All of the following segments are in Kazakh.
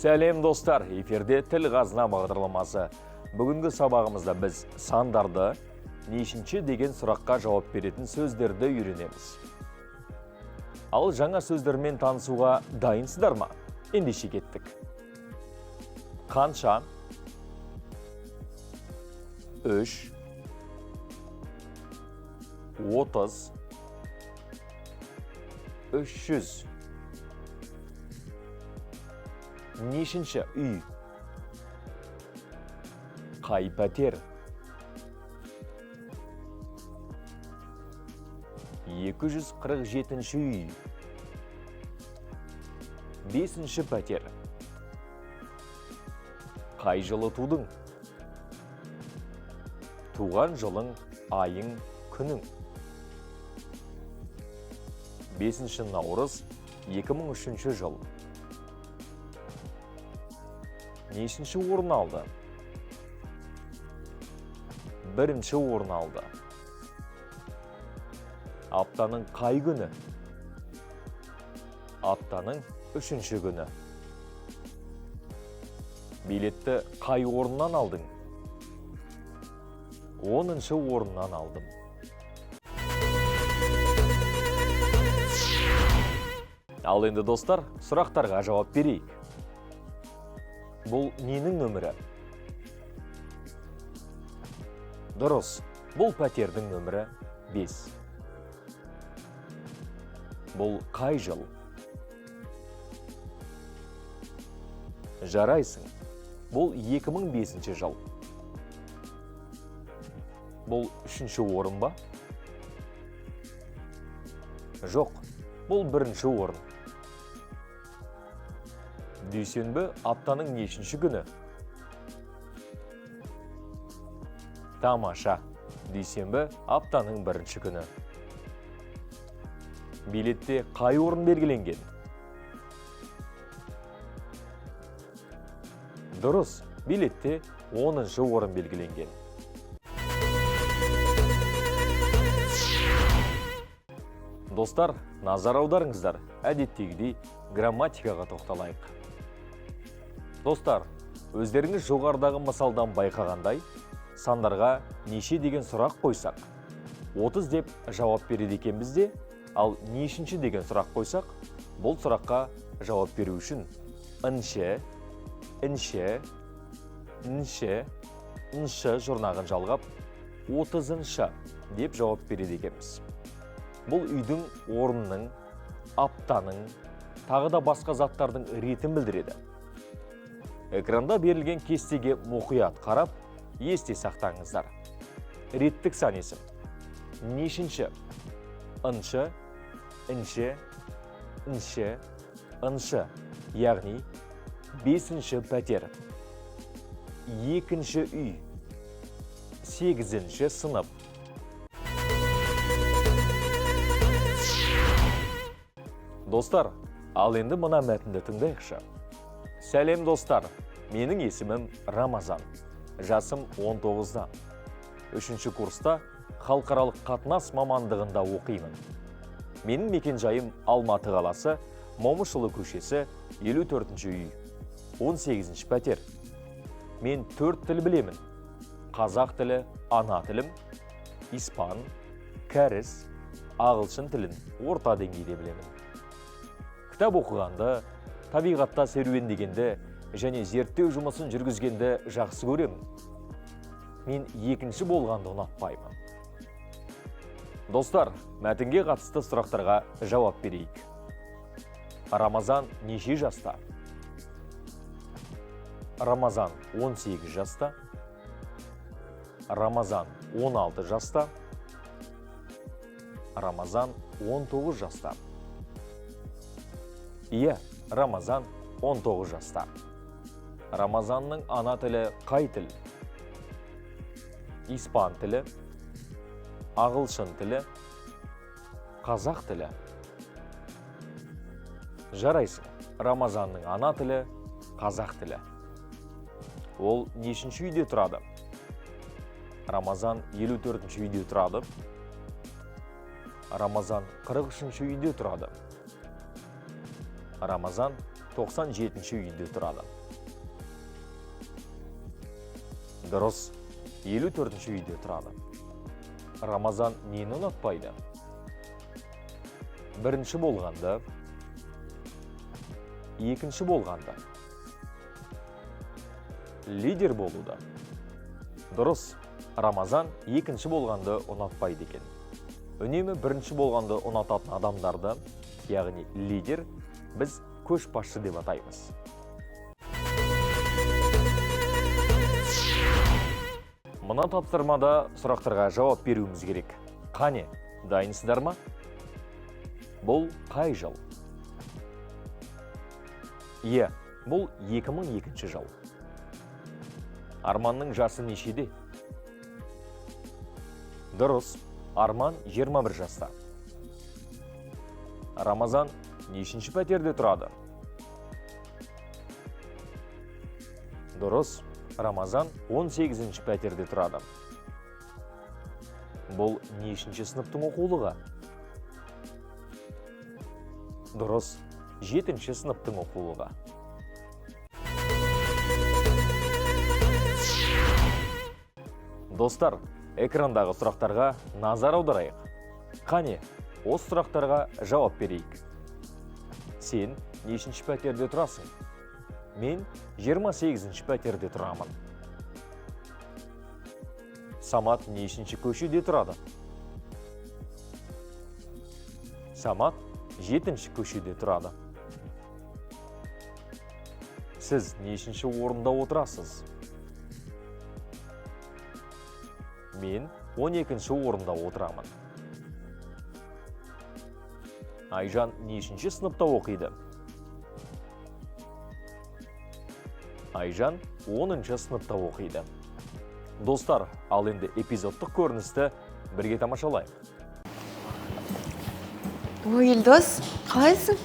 Сәлем, достар! Эфирде «Тіл қазына» бағдарламасы. Бүгінгі сабағымызда біз сандарды, нешінші деген сұраққа жауап беретін сөздерді үйренеміз. Ал жаңа сөздермен танысуға дайынсыздар ма? Ендеше кеттік. Қанша? Үш, 30, 300. Нешінші үй? Қай пәтер? 247-ші үй. Бесінші пәтер. Қай жылы тудың? Туған жылың, айың, күнің? 5 наурыз 2003 жыл. Нешінші орын алды? Бірінші орын алды. Аптаның қай күні? Аптаның үшінші күні. Билетті қай орыннан алдың? 10-шы орыннан алдым. Ал енді, достар, сұрақтарға жауап берейік. Бұл ненің нөмірі? Дұрыс, бұл пәтердің нөмірі 5. Бұл қай жыл? Жарайсың, бұл 2005 жыл. Бұл үшінші орын ба? Жоқ, бұл бірінші орын. Дүйсенбі аптаның нешінші күні? Тамаша, дүйсенбі аптаның бірінші күні. Билетте қай орын белгіленген? Дұрыс, билетте 10-шы орын белгіленген. Достар, назар аударыңыздар, әдеттегідей грамматикаға тоқталайық. Достар, өздеріңіз жоғарыдағы мысалдан байқағандай, сандарға неше деген сұрақ қойсақ, 30 деп жауап береді екенбіз де, ал нешінші деген сұрақ қойсақ, бұл сұраққа жауап беру үшін ыншы, інші, нші, ншы жұрнағын жалғап, 30-ыншы деп жауап береді екенбіз. Бұл үйдің орнының, аптаның, тағы да басқа заттардың ретін білдіреді. Экранда берілген кестеге мұқият қарап, есте сақтаңыздар. Реттік сан есім. Нешінші? Ыншы, інші, нші, ыншы, яғни бесінші пәтер. Екінші үй. 8-ші сынып. Достар, ал енді мына мәтінді тыңдайықшы. Сәлем, достар, менің есімім Рамазан. Жасым 19-да. Үшінші курста халықаралық қатынас мамандығында оқимын. Менің мекенжайым Алматы қаласы, Момышұлы көшесі, 54-ші үй, 18-ші пәтер. Мен төрт тіл білемін. Қазақ тілі ана тілім, испан, кәріс, ағылшын тілін орта деңгейде білемін. Кітап оқығанды, табиғатта серуендегенді және зерттеу жұмысын жүргізгенді жақсы көремін. Мен екінші болғанды ұнатпаймын. Достар, мәтінге қатысты сұрақтарға жауап берейік. Рамазан неше жаста? Рамазан 18 жаста. Рамазан 16 жаста. Рамазан 19 жаста. Иә, Рамазан 19 жаста. Рамазанның ана тілі қай тіл? Испан тілі, ағылшын тілі, қазақ тілі. Жарайсың, Рамазанның ана тілі қазақ тілі. Ол нешінші үйде тұрады? Рамазан 54-ші үйде тұрады. Рамазан 43-ші үйде тұрады. Рамазан 97-ші үйде тұрады. Дұрыс, 54-ші үйде тұрады. Рамазан нені ұнатпайды? Бірінші болғанды, екінші болғанды, лидер болуды. Дұрыс, Рамазан екінші болғанды ұнатпайды екен. Үнемі бірінші болғанды ұнататын адамдарды, яғни лидер, біз көшбасшы деп атаймыз. Мына тапсырмада сұрақтарға жауап беруіміз керек. Қане, дайынсыздар ма? Бұл қай жыл? Иә, бұл 2002 жыл. Арманның жасы нешеде? Дұрыс, Арман 21 жаста. Рамазан нешінші пәтерде тұрады? Дұрыс, Рамазан 18-ші пәтерде тұрады. Бұл нешінші сыныптың оқулығы? Дұрыс, 7-ші сыныптың оқулығы. Достар, экрандағы сұрақтарға назар аударайық. Қане, осы сұрақтарға жауап берейік. Сен нешінші пәтерде тұрасың? Мен 28-ші пәтерде тұрамын. Самат нешінші көшеде тұрады? Самат 7-ші көшеде тұрады. Сіз нешінші орында отырасыз? Мен 12-ші орында отырамын. Айжан нешінші сыныпта оқиды? Айжан 10-шы сыныпта оқиды. Достар, ал енді эпизодтық көріністі бірге тамашалайық. Ой, Елдос, қалайсың?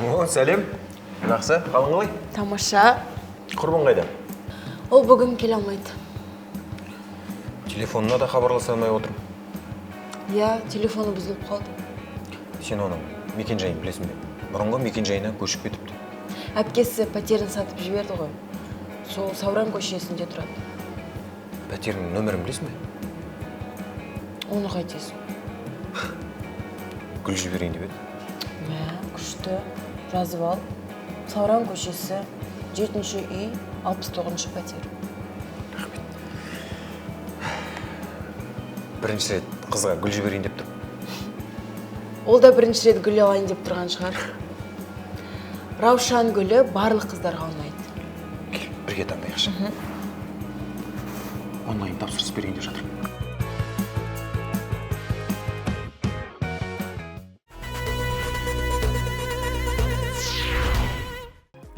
О, сәлем. Жақсы, қалың қалай? Тамаша. Құрбың қайда? Ол бүгін келе алмайды. Телефонына да хабарласа алмай отырмын. Иә, телефоны бұзылып қалды. Сен оның мекен-жайын білесің бе? Бұрынғы мекен-жайына көшіп кетіпті. Әпкесі пәтерін сатып жіберді ғой. Сол Сауран көшесінде тұрады. Пәтерінің нөмірін білесің бе? Оны қайтесің? Гүл жіберейін деп еді. Мә, күшті. Жазып ал. Сауран көшесі, 7-ші үй, 69-шы пәтер. Рахмет. Бірінші рет қызға гүл жіберейін деп тұрмын. Ол да бірінші рет гүл алайын деп тұрған шығар. Раушан гүлі барлық қыздарға ұнайды. Кел, бірге таңдайықшы. Онлайн тапсырыс берейін деп жатырмын.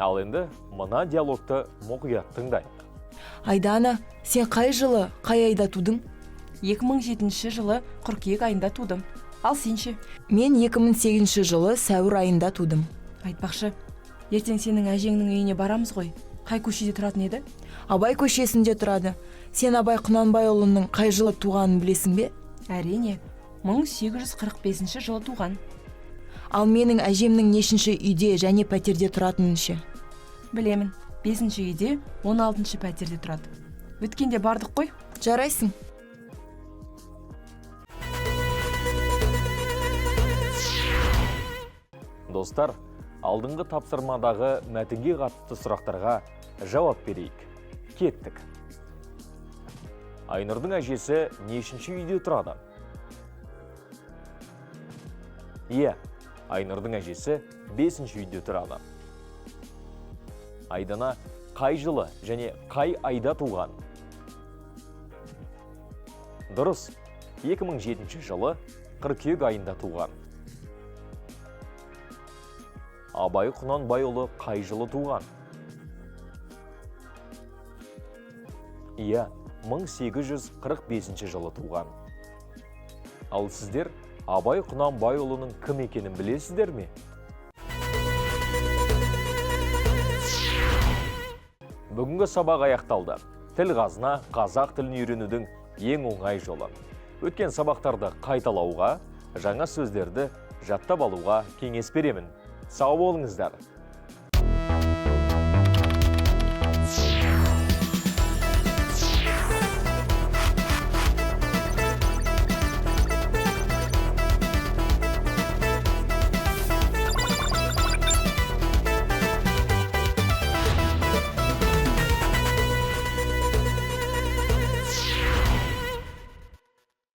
Ал енді мына диалогты мұқият тыңдайық. Айдана, сен қай жылы, қай айда тудың? 2007 жылы қыркүйек айында тудым. Ал сен ше? Мен 2008 жылы сәуір айында тудым. Айтпақшы, ертең сенің әжеңнің үйіне барамыз ғой. Қай көшеде тұратын еді? Абай көшесінде тұрады. Сен Абай Құнанбайұлының қай жылы туғанын білесің бе? Әрине, 1845 жылы туған. Ал менің әжемнің нешінші үйде және пәтерде тұратынын ше? Білемін, 5-ші үйде, 16-шы пәтерде тұрады. Өткенде бардық қой. Жарайсың. Достар, алдыңғы тапсырмадағы мәтінге қатысты сұрақтарға жауап берейік. Кеттік. Айнұрдың әжесі нешінші үйде тұрады? Иә, Айнұрдың әжесі 5-ші үйде тұрады. Айдана қай жылы және қай айда туған? Дұрыс, 2007 жылы қыркүйек айында туған. Абай Құнанбайұлы қай жылы туған? Иә, 1845 жылы туған. Ал сіздер Абай Құнанбайұлының кім екенін білесіздер ме? Бүгінгі сабақ аяқталды. Тіл қазына қазақ тілін үйренудің ең оңай жолы. Өткен сабақтарды қайталауға, жаңа сөздерді жаттап алуға кеңес беремін. Сау болыңыздар.